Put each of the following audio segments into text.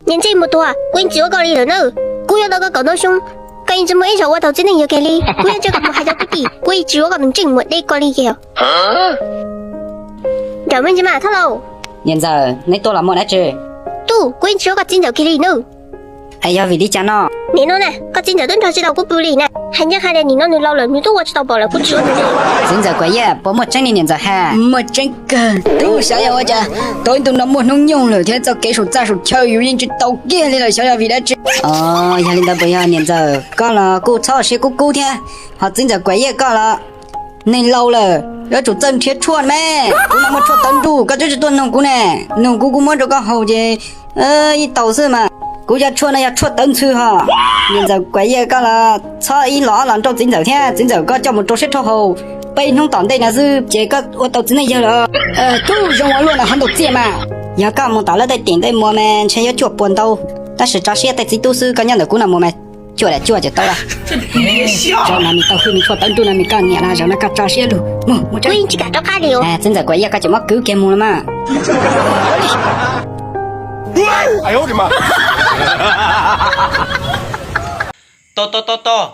Niam ntxawm, mus tuag, kuv yeej tsis ua koj li lawm na. Kuv yuav tau koj kaum ntau xyoo, koj yeej tsis muaj ib zaug ua tau txiv neej yawg kiag li. Kuv yuav tso koj mus hais rau kuv tij, kuv yeej tsis yuav koj tus ntseeg muam deb koj li kiag. Nram me ntsis mas thab laus. Niam ntxawm, neb tuaj los muaj dab tsi? Tub, kuv yeej tsis yuav koj txiv ntxawm kiag li nawb. Es yog vim li cas no? Nim no na, koj txiv ntxawm twb nrog tsis tau kuv pw li na, hais ncaj hais dais nim no nws laus lawm, nws twb ua tsis tau pom lawm, kuv tsis yuav nws li. Txiv ntxawm Kuam Yaj, puas muaj tseeb li niam ntxawm hais? Muaj tseeb kawg, tub xyov yog ua cas tau ib tug no muaj hnub nyoog lawm thiab txoj kev saum txaj saum chaw yus yeej tsis tau kiag li lawm, xyov yog vim dab tsi. Os, yog li ntawd puas yog niam ntxawm koj los kuj txhob siab kub kub thiab, ho txiv ntxawm Kuam Yaj koj los neeg laus lawm, yuav tsum txawj nrhiav tshuaj me. Kuv no muaj tshuaj tawv nruj, koj twb tsis tuaj nug kuv ne. Nug kuv, kuv muab rau koj haus ces ib tau xwb mas. Kuv cov tshuaj no yog tshuaj tawv ntxhw ho. Niam ntxawm Kuam Yaj koj los txhob ib los ob los nrauj txiv ntxawm thiab, txiv ntxawm koj coj mus rau siab rau haus. Peb hnub tom ntej no xwb ces koj ua tau txiv neej yawg lawm. Tub zoo ua luaj no ho ntaus txiaj mas. Yog koj mus tom lawv tej tim tej muas mas ntshe yuav cuaj puas ntau, tab sis tso siab tej txiv tub xwb, koj nyob ntawm kuv no mus mas cuaj daim cuaj ces tau lawm. Zaum no nws tau hwj nws tshuaj tawv nruj no nws koj niam no, zaum no koj tso siab lug mus. Kuv yeej tsis kam rov qab li. Txiv ntxawm Kuam Yaj koj tseem muab kwv kiag mus los mas. Tos tos tos tos,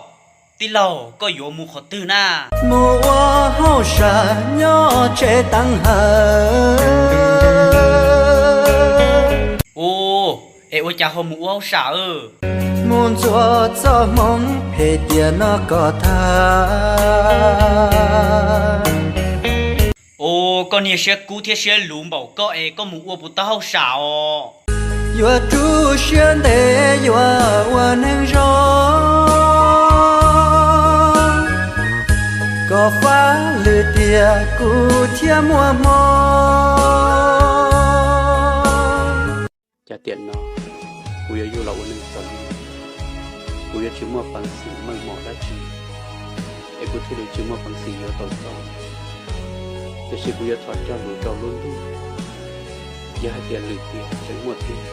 tij laug, koj yuav mus qhov twg na? Mus ua hauj sam nyob tsev teev hawm. Ua, es ua cas ho mus ua hauj sam? Mus ntxuav txoj hmoov phem tiam no kom tag. Ua, koj niag siab kub thiab siab luv npaum koj es koj mus ua puas tau hauj sam os? Yuav rub siab ntev yuav ua neeg zoo, kom fab lwm tiam kuv thiaj muaj hmoo. Cas tiam no kuv yuav yug los ua neeg txom nyem, kuv yuav tsis muaj peev xwm meej mom dab tsi, es kuv thiaj li tsis muaj peev xwm yuav tau koj. Tiam sis kuv yuav thov cog lus rau lub ntuj, yog hais tias lwm tiam tseem muaj tiag,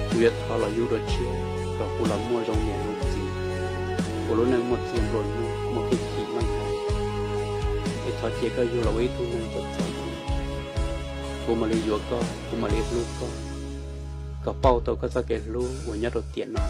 kuv yuav thov los yug dua tshiab kom kuv los muaj zoo niam zoo txiv, kuv lub neej muaj txiag nplua nuj, muaj kev chim meej hais. Es thov cia koj yug los ua ib tug neeg txom txom nyem, kuv mam li yuav koj, kuv mam li hlub koj, kom pauj tau koj txoj kev hlub uas nyob rau tiam no.